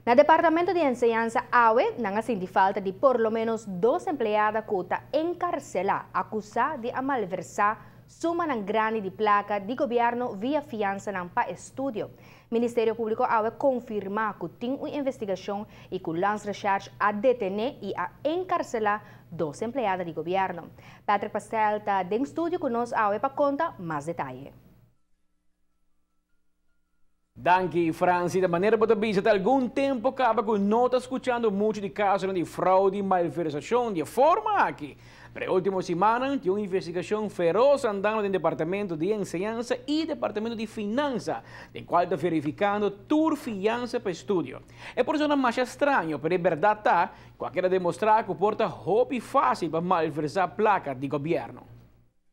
Na Departamento di Enseñansa awe, nan a sinti falta di por lo menos dos empleado cu ta encarcela, acusa di a malversa sumanan grandi di placa di gobierno via fiansanan pa estudio. Ministerio Publico awe a confirma cu tin un investigacion y cu Landsrecherche a detene y a encarcela dos empleado di gobierno. Patrick Pastel ta den studio cu nos awe pa conta mas detaye. Danki, Franci. Di manera bo ta bisa, algun tempo caba cu no ta scuchando mucho di caso di fraude y malversacion di forma aki. Pero ultimo siman tin un investigacion feroz andando den Departamento di Enseñansa y Departamento di Finansa, den cual ta verificando tur fiansa pa estudio. E por ta mas straño, pero e berdad ta, cu a keda demostra cu por ta hopi facil pa malversa placa di gobierno.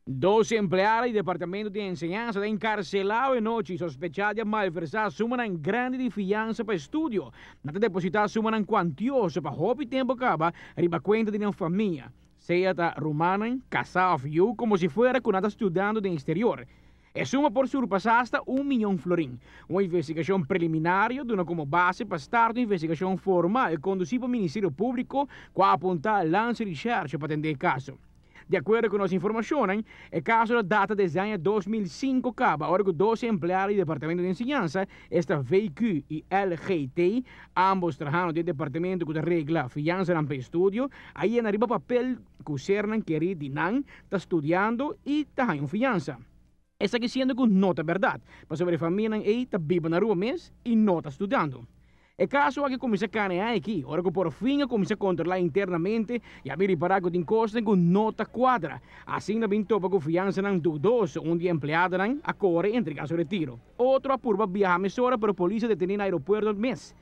Dos empleado di Departamento di Enseñansa encarcela anochi, sospecha di malversa sumanan grandi di fiansa pa estudio. Nan a deposita sumanan cuantioso pa hopi tempo caba riba cuenta di un famia, sea ta ruman, casa of yiu, como si fuera cu nan ta studiando den exterior. E suma por surpasa hasta 1 miyon florin. Un investigacion preliminar a duna como base pa start un investigacion formal conduci pa Ministerio Publico, cu a apunta Landsrecherche pa atende e caso. Di acuerdo cu nos informacion, e caso ta data desde aña 2005 caba, ora cu dos empleado di Departamento di Enseñansa, esta VQ y LGT, ambos trahando den departamento cu ta regla fiansa pa estudio, a yena riba papel cu sernan keri di nan ta studiando y ta un fiansa. Esaki siendo cu no ta berdad, pasobra e famianan ey ta biba na Aruba mes y no ta studiando. E caso aki a cuminsa cana aki, ora cu por fin a cuminsa controla internamente y a ripara cu tin cos cu no ta cuadra. Asina a bin topa cu fiansanan dudoso, un di e empleadonan a core entrega su retiro. Otro a purba biaha mesora, pero polis a detene na aeropuerto mes.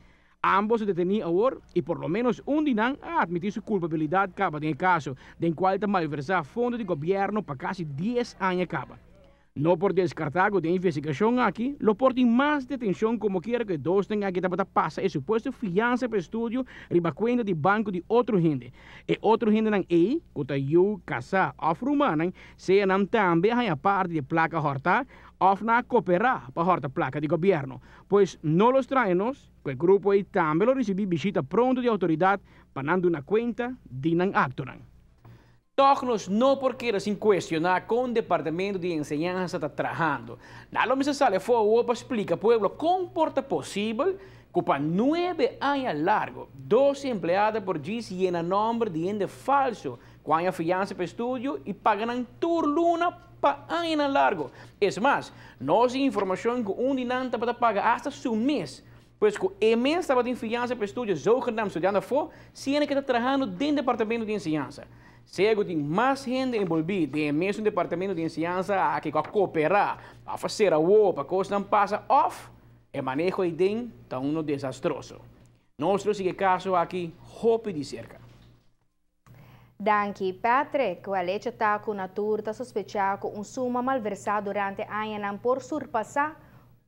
Ambos deteni awor y por lo menos un di nan a admiti su culpabilidad caba den e caso, den cual ta malversa fondo di gobierno pa casi 10 aña caba. No por descarta cu den e investigacion aki, lo por tin mas detencion, como quiera cu dos nan aki tabata pasa e supuesto fiansa pa estudio riba cuenta di banco di otro hende. E otro hendenan ey, cu ta yiu, casa of rumannan, sea nan tambe a parti di placa horta of nan a coopera pa horta placa di gobierno. Pues no lo straña nos cu e grupo ey tambe lo ricibi bishita pronto di autoridad pa nan duna cuenta di nan actonan. Toch nos no por keda sin cuestiona con Departamento di Enseñansa ta trahando. Nan lo mester sali afo pa splica pueblo con por ta posibel cu pa 9 aña largo, dos empleado por djis yena nomber di hende falso, cu a fiansa pa estudio y paga nan tur luna pa aña largo. Es mas, nos tin informacion cu un di nan tabata paga hasta su mes. Pues cu e mes tabatin fiansa pa estudio, zogenaamd studiando afo, siendo cu ta trahando den Departamento di Enseñansa. Sea cu tin mas hende envolvi den e mesun Departamento di Enseñansa aki cu a coopera, a haci wowo pa cosnan pasa of e maneho ey ta uno desastroso. Nos lo sigui e caso aki hopi di cerca. Danki, Patrick. E hecho ta cu nan tur ta sospecha cu un suma malversa durante aña por surpasa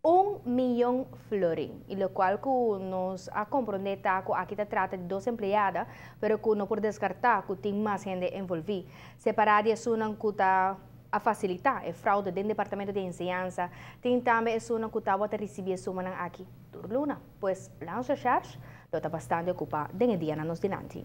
1 miyon florin. Y locual cu nos a compronde ta cu aki ta trata di dos empleado, pero cu no por descarta cu tin mas hende envolvi. Separa di esunnan cu ta a facilita e fraude den Departamento di Enseñansa, tin tambe esunnan cu tabata ricibi e sumanan aki tur luna. Pues Landsrecherche lo ta bastante ocupa den e dianan nos dilanti.